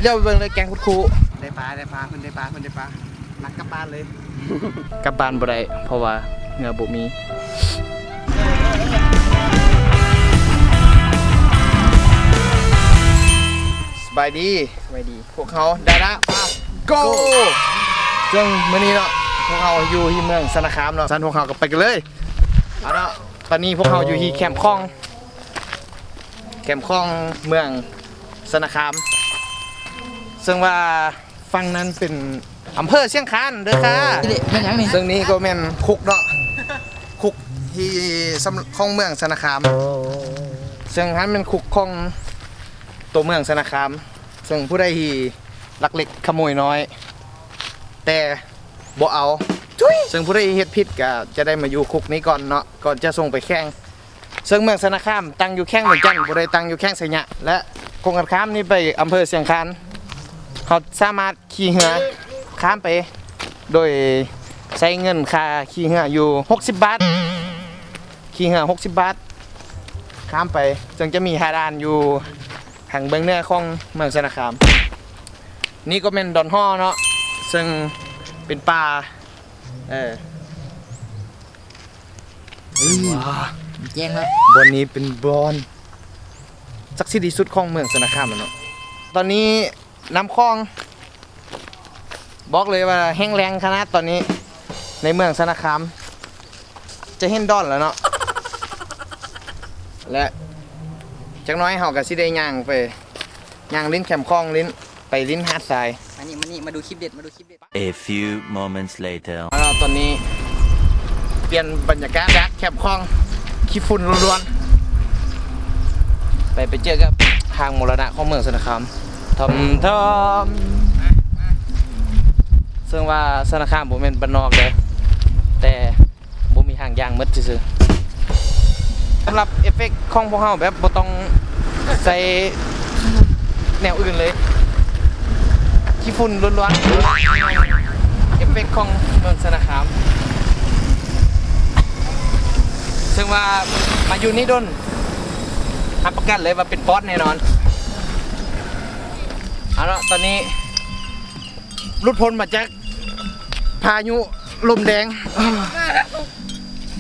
ລ້ຽວໄປເບິ່ງເລີຍແກງຄຸດຄູ້. ໄດ້ປາ ໄດ້ປາ ເພິ່ນໄດ້ປາ ເພິ່ນໄດ້ປາ. ລັກກັບບ້ານເລີຍ. ກັບບ້ານບໍ່ໄດ້ ເພາະວ່າເຮືອບໍ່ມີ. ສະບາຍດີ ສະບາຍດີ. ພວກເຮົາດາດາ ໂກ ໂກ ເຊິ່ງມື້ນີ້ເນາະ ພວກເຮົາຢູ່ທີ່ເມືອງຊະນະຄາມເນາະ. ຊັ້ນພວກເຮົາກໍໄປກັນເລີຍ. ເອົາເນາະ ຕອນນີ້ພວກເຮົາຢູ່ທີ່ແຄມຂອງ ແຄມຂອງເມືອງຊະນະຄາມ ເຊິ່ງວ່າຝັ່ງນັ້ນເປັນອຳເພີຊຽງຄານເດີຄ່າ. ແມ່ນຫຍັງນີ້? ເຊິ່ງນີ້ກໍແມ່ນຄຸກເນາະ ຄຸກທີ່ສຳ ຂອງເມືອງຊະນະຄາມ ເຊິ່ງຫັ້ນແມ່ນຄຸກຂອງຕົວເມືອງຊະນະຄາມ. ເຊິ່ງຜູ້ໃດທີ່ລັກເລັກຂະໂມຍນ້ອຍ ແຕ່ບໍ່ເອົາ ເຊິ່ງຜູ້ໃດເຮັດຜິດກໍຈະໄດ້ມາຢູ່ຄຸກນີ້ກ່ອນເນາະ ກ່ອນຈະສົ່ງໄປແຂວງ. ເຊິ່ງເມືອງຊະນະຄາມຕັ້ງຢູ່ແຂວງວຽງຈັນ ບໍ່ໄດ້ຕັ້ງຢູ່ແຂວງໄຊຍະ ແລະ ກົງກັນຂ້າມນີ້ໄປອຳເພີຊຽງຄານ. ເຮົາສາມາດຂີ່ເຮືອຂ້າມໄປ ໂດຍໃຊ້ເງິນຄ່າຂີ່ເຮືອຢູ່ຫົກສິບບາດ ຂີ່ເຮືອຫົກສິບບາດຂ້າມໄປ ເຊິ່ງຈະມີທ່າດ່ານຢູ່ທາງເບື້ອງເໜືອຂອງເມືອງຊະນະຄາມ. ນີ້ກໍແມ່ນດອນຫໍ່ເນາະ ເຊິ່ງເປັນປ່າ ເອີ ອືມ ແຈ້ງແລ້ວ. ບ່ອນນີ້ເປັນບ່ອນສັກສິດທີ່ສຸດຂອງເມືອງຊະນະຄາມແລ້ວເນາະ. ຕອນນີ້ນ້ຳຂອງ ບອກເລີຍວ່າແຫ້ງແລ້ງຂະໜາດຕອນນີ້ ໃນເມືອງຊະນະຄາມ ຈະເຫັນດອນແລ້ວເນາະ ແລະ ຈັກໜ້ອຍເຮົາກໍຊິໄດ້ຍ່າງໄປ ຍ່າງຫຼິ້ນແຄມຂອງ ຫຼິ້ນ ໄປຫຼິ້ນຫາດຊາຍ. ມານີ້ ມານີ້ ມາດູຄລິບເດັດ ມາດູຄລິບເດັດ. A few moments later. ເອົາລະ ຕອນນີ້ປ່ຽນບັນຍາກາດຈາກແຄມຂອງ ຂີ້ຝຸ່ນລ້ວນໆ ໄປ ໄປເຈີກັບທາງມໍລະນະຂອງເມືອງຊະນະຄາມ ທອມໆ ເຊິ່ງວ່າຊະນະຄາມບໍ່ແມ່ນບ້ານນອກເດີ ແຕ່ ບໍ່ມີຫາງຢາງໝົດຊື່ໆ. ສຳລັບເອຟເຟັກຂອງພວກເຮົາແບບບໍ່ຕ້ອງໃສ່ແນວອື່ນເລີຍ ຂີ້ຝຸ່ນລ້ວນໆ ເອຟເຟັກຂອງເມືອງຊະນະຄາມ ເຊິ່ງວ່າມາຢູ່ນີ້ດົນ ຮັບປະກັນເລີຍວ່າເປັນປອດແນ່ນອນ. ເອົາລະ ຕອນນີ້ ຫຼຸດພົ້ນມາຈາກພາຍຸລົມແດງ.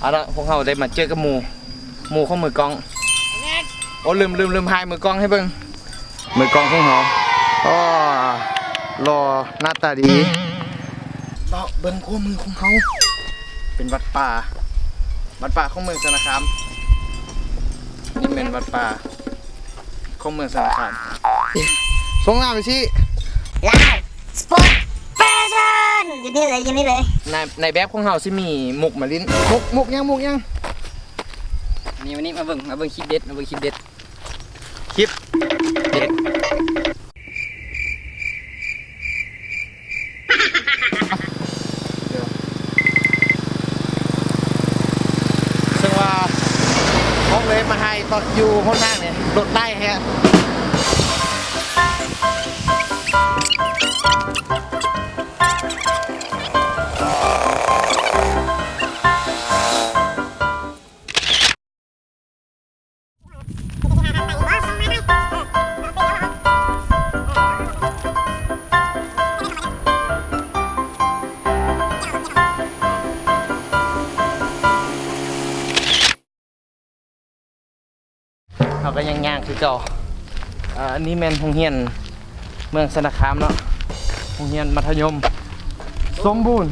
ເອົາລະ ພວກເຮົາໄດ້ມາເຈີກັບໝູ່ ໝູ່ຂອງມືກ້ອງ. ໂອ້ ລືມ ລືມ ລືມຖ່າຍມືກ້ອງໃຫ້ເບິ່ງ ມືກ້ອງຂອງເຮົາ. ໂອ້ ຫຼໍ່ ໜ້າຕາດີ. ເນາະ ເບິ່ງຂວາມືຂອງເຮົາ ເປັນວັດປ່າ ວັດປ່າຂອງເມືອງຊະນະຄາມ. ນີ້ແມ່ນວັດປ່າ ຂອງເມືອງຊະນະຄາມ. ສົ່ງໜ້າໄປຊິ ລາວສະປອດແຟຊັ່ນ ຢູ່ນີ້ເລີຍ ຢູ່ນີ້ເລີຍ. ໃນ ໃນແບບຂອງເຮົາຊິມີມຸກມາຫຼິ້ນ. ມຸກ ມຸກຫຍັງ ມຸກຫຍັງ? ນີ້ ມານີ້ ມາເບິ່ງ ມາເບິ່ງຄລິບເດັດ ມາເບິ່ງຄລິບເດັດ ຄລິບເດັດ. ເຊິ່ງວ່າ ບອກເລີຍ ມາຖ່າຍຕອນຢູ່ຫົນທາງນີ້ ລົດຫຼາຍແຮງ. ເຮົາກໍຍັງຍ່າງຄືເກົ່າ. ອ່າ ອັນນີ້ແມ່ນໂຮງຮຽນເມືອງຊະນະຄາມເນາະ, ໂຮງຮຽນມັດທະຍົມ ສົມບູນ.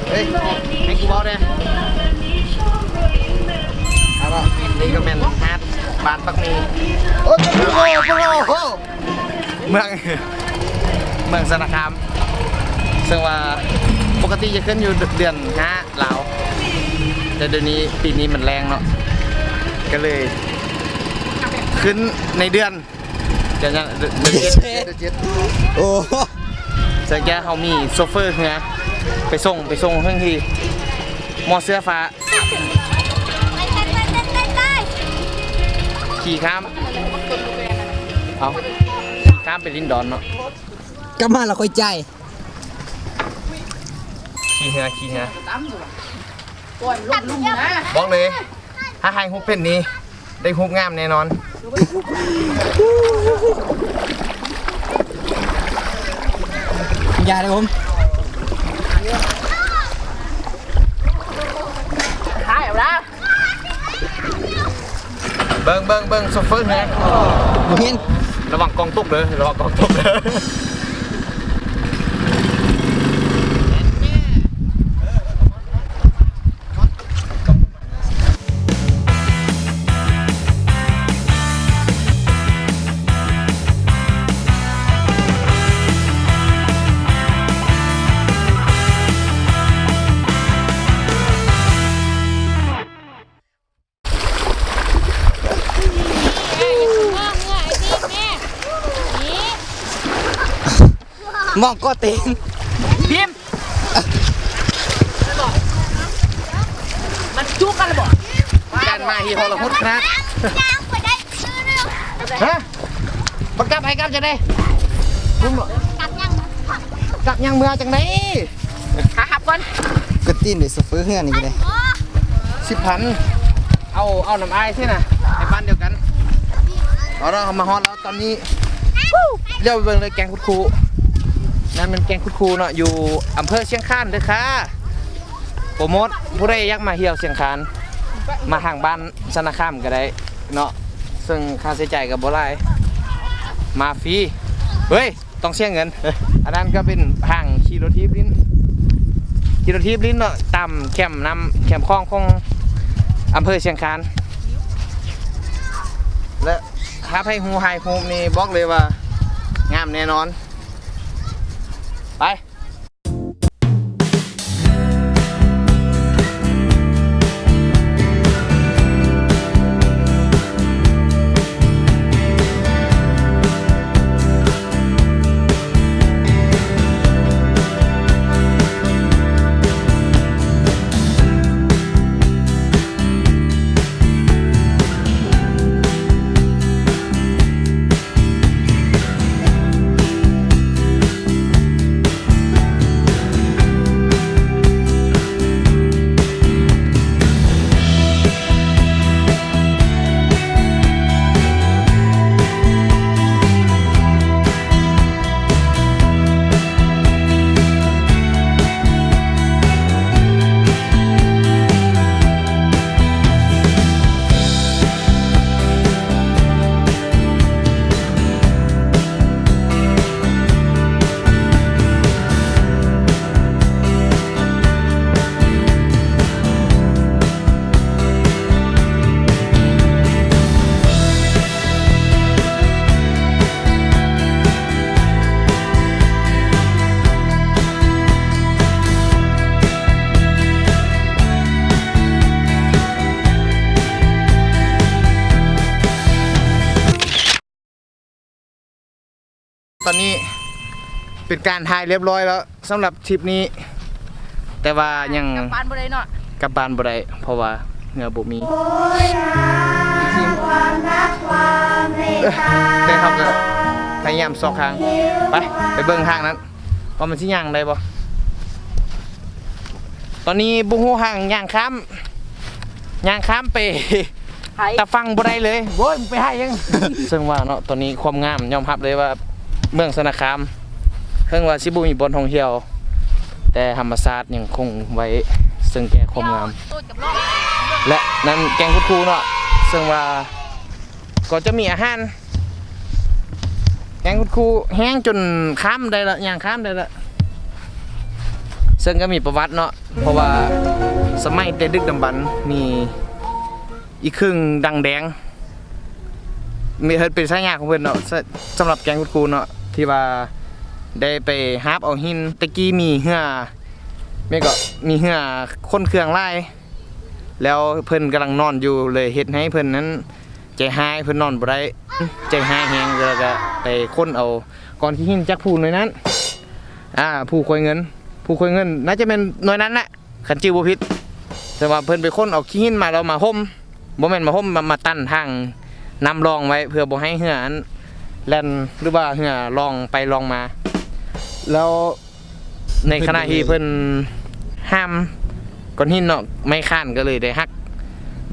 ເຮີ້ຍ ໃຫ້ກູເວົ້າແດ່. ເອົາລະ ນີ້ກໍແມ່ນຫາດບ້ານປັກໝີ່ ໂອ້ ໂອ້ ໂອ້ ເມືອງ ເມືອງຊະນະຄາມ ເຊິ່ງວ່າປົກກະຕິຈະຂຶ້ນຢູ່ເດືອນຫ້າລາວ ແຕ່ດຽວນີ້ ປີນີ້ມັນແລ້ງເນາະ ກໍເລີຍຂຶ້ນໃນເດືອນ ເດືອນຫຍັງ? ເດືອນເຈັດ ເດືອນເຈັດ. ໂອ້ ເຊິ່ງຈະເຮົາມີໂຊເຟີເຮືອໄປສົ່ງ ໄປສົ່ງເຖິງທີ່ ໝໍເສືອຟ້າ ຂີ່ຂ້າມ ເອົາ ຂີ່ຂ້າມໄປລິນດອນເນາະ. ກັບມາແລ້ວຄ່ອຍຈ່າຍ. ຂີ່ເຮືອ ຂີ່ເຮືອ ບອກເລີຍ ຖ້າຖ່າຍຮູບເປັນນີ້ ໄດ້ຮູບງາມແນ່ນອນ. ຢ່າເດີຜົມ ຖ່າຍເອົາລະ. ເບິ່ງ ເບິ່ງ ເບິ່ງ ໂຊເຟີແຮງ ບໍ່ເຫັນ ລະວັງກ້ອງຕົກເດີ ລະວັງກ້ອງຕົກເດີ. ມອງກໍເຕັນ ພິມ ມັນຈຸກັນແລ້ວບໍ່? ການມາທີ່ທໍລະຫົດຂະໜາດ. ຮະ? ບໍ່ກັບ ໃຫ້ກັບຈັ່ງໃດ? ກັບຍັງ ກັບຍັງເມືອຈັ່ງໃດ? ຫາຮັບກ່ອນ ກະຕີນເດ້ ໂຊເຟີເຮືອນີ້ກະໄດ້ ສິບພັນ. ເອົາ ເອົານຳອ້າຍຊິນະ ໃຫ້ບ້ານດຽວກັນ. ເອົາລະ ເຮົາມາຮອດແລ້ວຕອນນີ້ ດຽວໄປເບິ່ງເລີຍແກງຄຸດຄູ. ນັ້ນແມ່ນແກງຄຸດຄູເນາະ ຢູ່ອຳເພີຊຽງຄານເດີຄ່າ. ໂປຣໂມດ ຜູ້ໃດຢາກມາທ່ຽວຊຽງຄານ ມາທາງບ້ານຊະນະຄາມກະໄດ້ເນາະ ເຊິ່ງຄ່າໃຊ້ຈ່າຍກະບໍ່ຫຼາຍ ມາຟຣີ ເຮີ້ຍ ຕ້ອງເສຍເງິນ. ອັນນັ້ນກະເປັນທາງຂີ່ລົດຖີບຫຼິ້ນ ຂີ່ລົດຖີບຫຼິ້ນເນາະ ຕາມແຄມນ້ຳ ແຄມຂອງຂອງອຳເພີຊຽງຄານ ແລະ ຖ້າໃຜຮູ້ຖ່າຍຮູບນີ້ ບອກເລີຍວ່າງາມແນ່ນອນ. ໄປ. ຕອນນີ້ເປັນການຖ່າຍລຽບລ້ອຍແລ້ວສຳລັບທຣິບນີ້ ແຕ່ວ່າຍັງ ກັບບ້ານບໍ່ໄດ້ເນາະ ກັບບ້ານບໍ່ໄດ້ ເພາະວ່າເຮືອບໍ່ມີ. ແຕ່ເຮົາກະພະຍາຍາມຊອກທາງ ໄປ ໄປເບິ່ງທາງນັ້ນ ວ່າມັນຊິຍ່າງໄດ້ບໍ່. ຕອນນີ້ບໍ່ຮູ້ທາງ ຍ່າງຂ້າມ ຍ່າງຂ້າມໄປ ຕາຝັ່ງບໍ່ໄດ້ເລີຍ. ໂອ້ຍ ມຶງໄປຫາຫຍັງ? ເຊິ່ງວ່າເນາະ ຕອນນີ້ຄວາມງາມຍອມຮັບເລີຍວ່າເມືອງຊະນະຄາມ ເຖິງວ່າຊິບໍ່ມີບ່ອນທ່ອງທ່ຽວ ແຕ່ທຳມະຊາດຍັງຄົງໄວ້ເຊິ່ງແກ່ຄວາມງາມ ແລະ ນັ້ນແກ້ງຄຸດຄູເນາະ ເຊິ່ງວ່າ ກໍຈະມີອາຫານ ແຮງຄຸດຄູແຮງຈົນຂ້າມໄດ້ລະ ຍ່າງຂ້າມໄດ້ລະ ເຊິ່ງກະມີປະຫວັດເນາະ ເພາະວ່າສະໄໝແຕ່ດຶກດຳບັນມີອີ່ເຄິ່ງດັງແດງ ມີ ເຮັດເປັນສາຍາຂອງເພິ່ນເນາະ ສະ ສຳລັບແກ້ງຄຸດຄູເນາະ ທີ່ວ່າໄດ້ໄປຫາບເອົາຫີນ ແຕ່ກີ້ມີເຮືອ ແມ່ນກໍມີເຮືອຂົນເຄື່ອງຫຼາຍ ແລ້ວເພິ່ນກຳລັງນອນຢູ່ ເລີຍເຮັດໃຫ້ເພິ່ນນັ້ນ ໃຈຮ້າຍ ເພິ່ນນອນບໍ່ໄດ້ ໃຈຮ້າຍແຮງ ແລ້ວກະໄປຂົນເອົາກ້ອນຂີ້ຫີນຈາກພູໜ່ວຍນັ້ນ ອາ ພູຄວາຍເງິນ ພູຄວາຍເງິນ ໜ້າຈະແມ່ນໜ່ວຍນັ້ນແຫຼະ ຄັນຈື່ບໍ່ຜິດ ແຕ່ວ່າເພິ່ນໄປຄົ້ນເອົາຂີ້ຫີນມາແລ້ວມາຫົ່ມ ບໍ່ແມ່ນມາຫົ່ມ ມາ ມາຕັນທາງນ້ຳລ່ອງໄວ້ ເພື່ອບໍ່ໃຫ້ເຮືອຫັ້ນແລ່ນ ຫຼືວ່າເຮືອລ່ອງໄປລ່ອງມາ. ແລ້ວໃນຂະນະທີ່ເພິ່ນຫ້າມກ້ອນຫີນເນາະ ໄມ້ຄ້ານກໍເລີຍໄດ້ຫັກ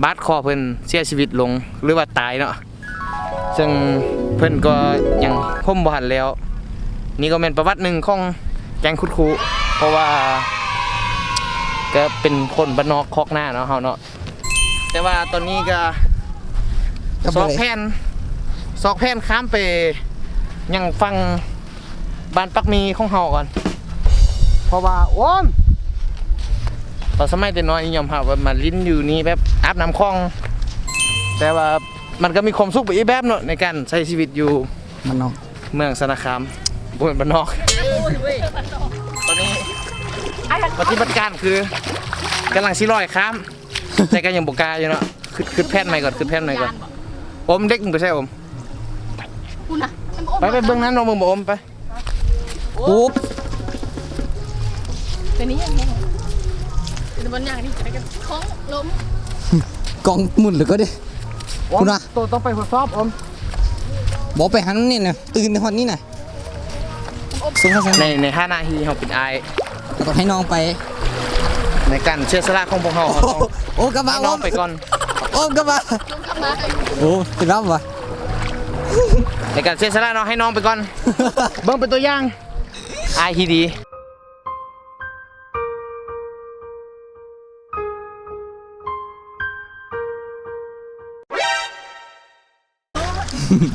ບາດຄໍເພິ່ນ ເສຍຊີວິດລົງ ຫຼືວ່າຕາຍເນາະ. ເຊິ່ງເພິ່ນກໍຍັງຫົ່ມບໍ່ທັນແລ້ວ. ນີ້ກໍແມ່ນປະຫວັດໜຶ່ງຂອງແກ້ງຄຸດຄຸ ເພາະວ່າກໍເປັນຄົນບ້ານນອກຄອກນາເນາະ ເຮົາເນາະ. ແຕ່ວ່າຕອນນີ້ກໍ ກໍບໍ່ໄດ້ ຊອກແຜນ ຊອກແຜນຂ້າມໄປຍັງຝັ່ງບ້ານປັກໝີ່ຂອງເຮົາກ່ອນ ເພາະວ່າ ໂອ້ ຕອນສະໄໝແຕ່ນ້ອຍນີ້ຍອມຮັບວ່າມາຫຼິ້ນຢູ່ນີ້ແບບອາບນ້ຳຂອງ ແຕ່ວ່າ ມັນກໍມີຄວາມສຸກໄປອີກແບບເນາະ ໃນການໃຊ້ຊີວິດຢູ່ບ້ານນອກ ເມືອງຊະນະຄາມ ບໍ່ແມ່ນບ້ານນອກ. ຕອນນີ້ປະຕິບັດການຄືກຳລັງຊິລອຍຂ້າມ ແຕ່ກໍຍັງບໍ່ກ້າຢູ່ເນາະ. ຄຶດ ຄຶດແຜນໃໝ່ກ່ອນ ຄຶດແຜນໃໝ່ກ່ອນ. ໂອມ ເດັກ ມຶງໄປໃສໂອມ? ພຸ້ນນະ ໄປ ໄປເບິ່ງນັ້ນ ເບິ່ງບໍ່ໂອມ ໄປ. ໂອ້ ໂອ້ ເປັນອີ່ຫຍັງແຮງ ເປັນບ່ອນຍ່າງນີ້ ຂອງລົມ ກ້ອງໝຸນແລ້ວກໍເດ້. ໂອມ ພຸ້ນນະ ໂຕຕ້ອງໄປທົດສອບ ໂອມ. ບໍ່ ໄປຫັ້ນນີ້ນະ ຕື່ນຮອດນີ້ນະ. ໃນ ໃນຖານະທີ່ເຮົາເປັນອ້າຍ ກໍຕ້ອງໃຫ້ນ້ອງໄປ ໃນການເສຍສະຫຼະຂອງພວກເຮົາ ເຮົາຕ້ອງ ໂອ້ ກັບມາ ໃຫ້ນ້ອງໄປກ່ອນ. ໂອ້ ກັບມາ ໂອ້ ເປັນລຳວະ ໃນການເສຍສະຫຼະເນາະ ໃຫ້ນ້ອງໄປກ່ອນ. ເບິ່ງເປັນຕົວຢ່າງ ອ້າຍທີ່ດີ.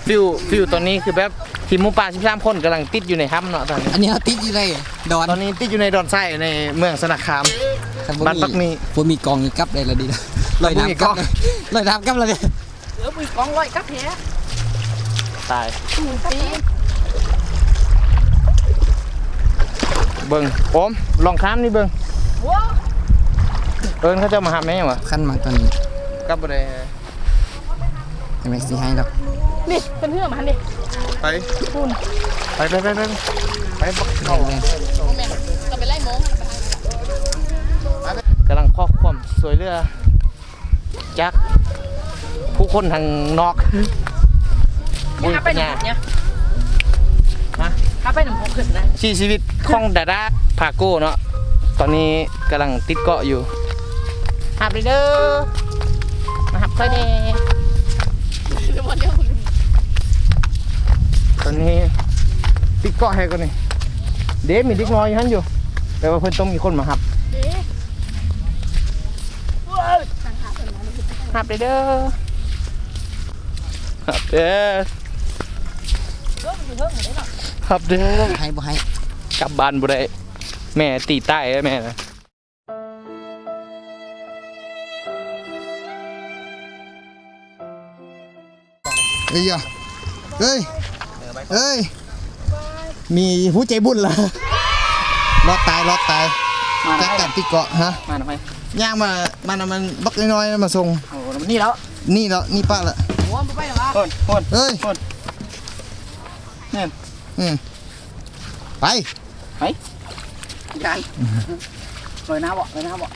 ຟີວ ຟີວຕອນນີ້ຄືແບບທີມໝູປ່າສິບສາມຄົນກຳລັງຕິດຢູ່ໃນຖ້ຳເນາະ ຕອນນີ້. ອັນນີ້ເຮົາຕິດຢູ່ໃນດອນ ຕອນນີ້ຕິດຢູ່ໃນດອນຊາຍ ໃນເມືອງຊະນະຄາມ ບ້ານປັກໝີ່. ບໍ່ມີກ້ອງນີ້ກັບໄດ້ລະດີ ລອຍນ້ຳກັບ ລອຍນ້ຳກັບລະດີ. ເອີ ບໍ່ມີກ້ອງລອຍກັບແທ້ ຕາຍ. ເບິ່ງ ໂອມ ລອງຂ້າມນີ້ເບິ່ງ. ໂອ້ ເອີ້ນເຂົາເຈົ້າມາຮັບແມ່ຫຍັງວະ? ຄັນມາຕອນນີ້ກັບບໍ່ໄດ້. ແມ່ຊິໃຫ້ດອກ ນີ້ເປັນເຮືອມາຫັ້ນນີ້ ໄປພຸ້ນ ໄປ ໄປ ໄປ ໄປ ໄປ ບັກເຂົ້າ ບໍ່ແມ່ນ ກໍໄປໄລ່ໂມງຫັ້ນ ໄປທາງນັ້ນ. ກຳລັງຂໍຄວາມຊ່ວຍເຫຼືອຈາກຜູ້ຄົນທາງນອກ. ນີ້ຫາໄປນຳພວກນີ້ ຮະ ຫາໄປນຳພວກຂຶ້ນນະ. ຊີວິດຂອງດາດາ ພາໂກເນາະ ຕອນນີ້ກຳລັງຕິດເກາະຢູ່. ຮັບເດີ ມາຮັບຂ້ອຍແດ່. ຕອນນີ້ຕິດເກາະໃຫ້ກ່ອນນີ້ ເດ້ ມີເດັກນ້ອຍຢູ່ຫັ້ນຢູ່ ແປວ່າເພິ່ນຕ້ອງມີຄົນມາຮັບ. ຮັບເດີ ຮັບເດີ ຮັບເດີ ໃຫ້ບໍ່ໃຫ້ ກັບບ້ານບໍ່ໄດ້ ແມ່ຕີຕາຍແລ້ວແມ່ນະ. ເອີຍ ເອີຍ ເອີຍ ມີຜູ້ໃຈບຸນລະ ລອດຕາຍ ລອດຕາຍ ມາ ຈາກການຕິດເກາະ ຮະ ມານຳໃຜ? ຍ່າງມາ ມານຳມັນບັກນ້ອຍໆ ມາສົ່ງ. ໂອ້ ນີ້ແລ້ວ ນີ້ແລ້ວ ນີ້ປະລະ. ໂອ້ ບໍ່ໄປລະວະ ໂອ້ຍ ໂອ້ຍ ເອີຍ ໂອ້ຍ ແມ່ນ ອືມ ໄປ. ໄປ ຍານ ລອຍນ້ຳບໍ່ ລອຍນ້ຳບໍ່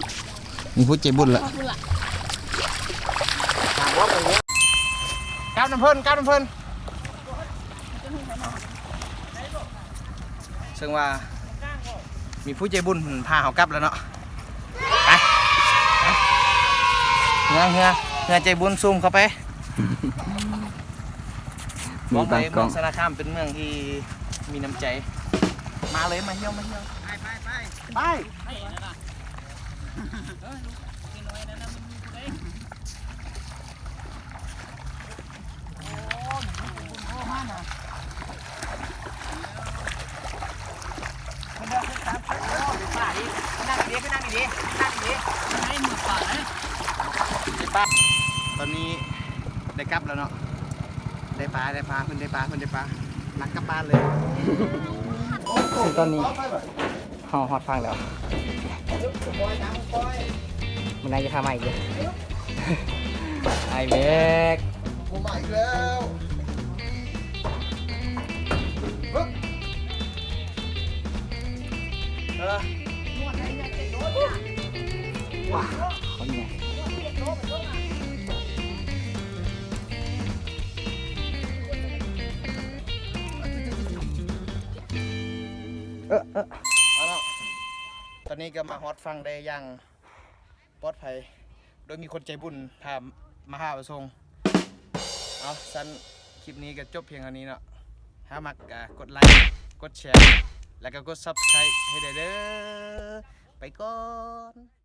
ມີຜູ້ໃຈບຸນລະ ກັບນຳເພິ່ນ ກັບນຳເພິ່ນ. ເຊິ່ງວ່າມີຜູ້ໃຈບຸນເພິ່ນພາເຮົາກັບແລ້ວເນາະ ໄປ ເຮືອ ເຮືອ ເຮືອໃຈບຸນຊູມເຂົ້າໄປ. ມີບາງກ້ອງ ເມືອງຊະນະຄາມເປັນເມືອງທີ່ມີນ້ຳໃຈ. ມາເລີຍ ມາທ່ຽວ ມາທ່ຽວ ໄປ ໄປ ໄປ ໄປ. ຕອນນີ້ໄດ້ກັບແລ້ວເນາະ ໄດ້ປາ ໄດ້ປາ ເພິ່ນໄດ້ປາ ເພິ່ນໄດ້ປາ ລັກກັບບ້ານເລີຍ. ເຊິ່ງຕອນນີ້ເຮົາຮອດຝັ່ງແລ້ວ ມື້ໜ້າຈະພາມາອີກເດີ ອ້າຍແບກ ບໍ່ມາອີກແລ້ວ. ເອີ ເຮືອ ຂໍອະນຸຍາດ ເອີ ເອີ ເອົາລະ ຕອນນີ້ກໍມາຮອດຝັ່ງໄດ້ຢ່າງ ປອດໄພ ໂດຍມີຄົນໃຈບຸນພາມາຫາມາສົ່ງ. ເອົາ ຊັ້ນຄລິບນີ້ກໍຈົບພຽງເທົ່ານີ້ເນາະ. ຖ້າມັກກໍກົດໄລ ກົດແຊ ແລ້ວກໍກົດ Subscribe ໃຫ້ແດ່ເດີ. ໄປກ່ອນ.